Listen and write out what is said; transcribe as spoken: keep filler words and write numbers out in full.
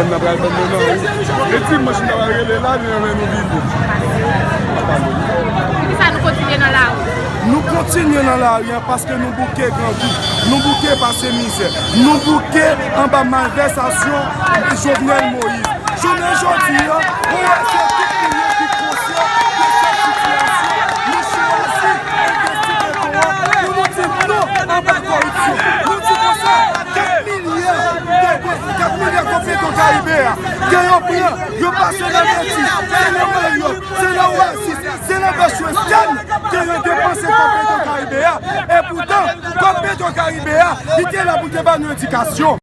N ap pral ban nou nan wout. E dimanch n ap rele la, nou nan men nou vide. Poukisa nou kontinye nan lari? Nou kontinye nan lari a paske nou bouke grangou, nou bouke pase mizè, nou bouke anba malvèsasyon Jovenel Moïse. Jounen jodi a, ou wè se tout moun yo ki konsyan de sèt sitiyasyon. Nou chwazi envesti Petro a pou nou di non anba kòripsyon. Nou di konsa, kat milya de kat milya kòb Petro Karibe a ke yo pran, yo pase nan Metis, se nan Marriott, se nan Oasis, se nan Best Western ke yo depanse kòb Petro Karibe a. Epoutan, kòb Petro Karibe a, li te la pou te ba nou edikasyon.